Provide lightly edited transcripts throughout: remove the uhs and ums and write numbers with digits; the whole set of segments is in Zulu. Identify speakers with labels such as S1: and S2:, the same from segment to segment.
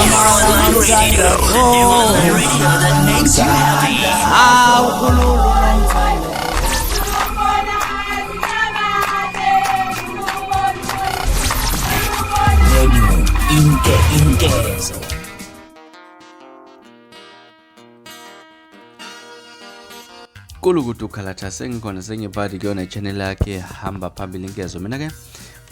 S1: Online radio, the new online radio that makes you happy.
S2: Awukhululu nomthandazo.
S1: Radio Inke Inkezo.
S3: Kulukudu Khalatha sengikhona sengibhadi kuyona channel yakhe hamba phambili inkezo mina ke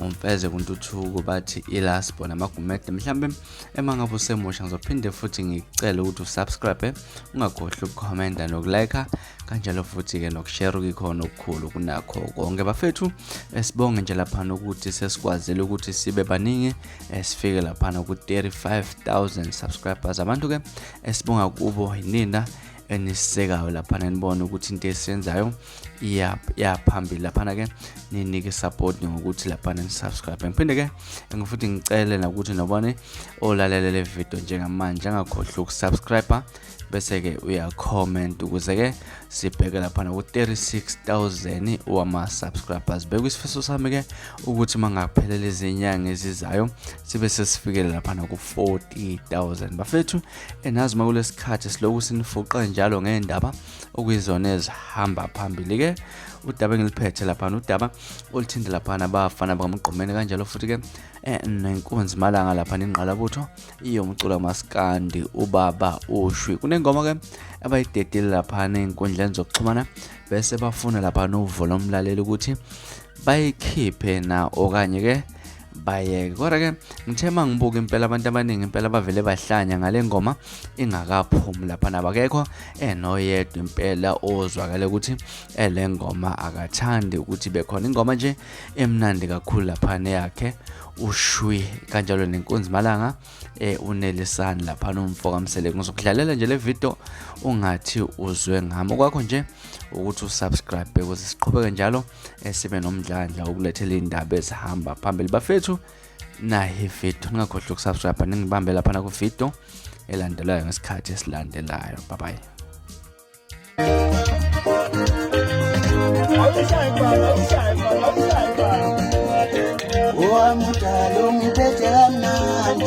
S3: ngomfeze kuntuthuko bathi ilasbo namagumede mhlambe ema ngabe usemusha ngizophinde futhi ngicele ukuthi usubscribe ungakhohlwa ukukhomenta nokulike kanjalo futhi-ke nokushare kukhona okukhulu kunakho konke bafethu. Sibonge nje laphana ukuthi sesikwazile ukuthi sibe baningi, sifike laphana ku-35,000 subscribers. Abantu-ke esibonga kubo yinina enisekayo laphana, nibone ukuthi into esiyenzayo iyaphambili laphana-ke, ninike support ngokuthi laphana nisubscribe. Ngiphinde-ke ngifuthi ngicele nakuthi nobone olalele le video njengamanje angakhohlwa ukusubscribe bese-ke uyacomment ukuze-ke sibheke laphana ku-36,000 wama-subscribers. Bekusifiso sami-ke ukuthi uma ngaphelela izinyanga ezizayo sibe sesifikele laphana ku-40,000 bafethu. Enazi uma kulesikhathi siloku sinifuqa njalo ngendaba okuyizona ezihamba phambili-ke. Udaba engiliphethe laphana udaba oluthinta laphana abafana bakamgqumeni kanjalo futhi-ke nenkunzi malanga laphana ingqalabutho iyomculo kamaskandi ubaba uShwi. Kunengoma-ke abayidedile laphana ey'nkundleni zokuxhumana bese bafuna laphana uvo lomlaleli ukuthi bayikhiphe na okanye-ke bayeke. Kodwa-ke ngithe uma ngibuka impela abantu abaningi impela bavele bahlanya ngale ngoma ingakaphumi laphana, abakekho enoyedwa impela ozwakale ukuthi le ngoma akathandi ukuthi bekhona. Ingoma nje emnandi kakhulu laphana yakhe uShwi kanjalo nenkunzi malanga unelisani laphana umfo kaMseleku. Ngizokudlalela nje le video ungathi uzwe ngami, okwakho nje ukuthi usubscribe ukuze siqhubeke njalo sibe nomdlandla ukulethela iy'ndaba ezihamba phambili bafethu. Nayi ividiyo, ningakhohlwa ukusubscribe, ningibambe laphana kuvidiyo elandelayo ngesikhathi esilandelayo. Bye bye.
S2: Owamudala ungiphethe kamnandi,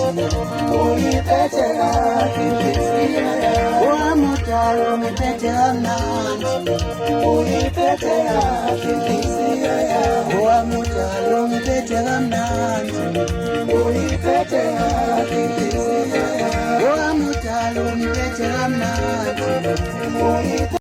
S2: ungiphethe kahle inhliziyo yami. Owamudala ungiphethe kamnandi, ungiphethe kahle inhliziyo yami. Owamudala ungiphethe kamnandi, ungiphethe kahle inhliziyo yami. Owamudala ungiphethe kamnandi, ungiphethe.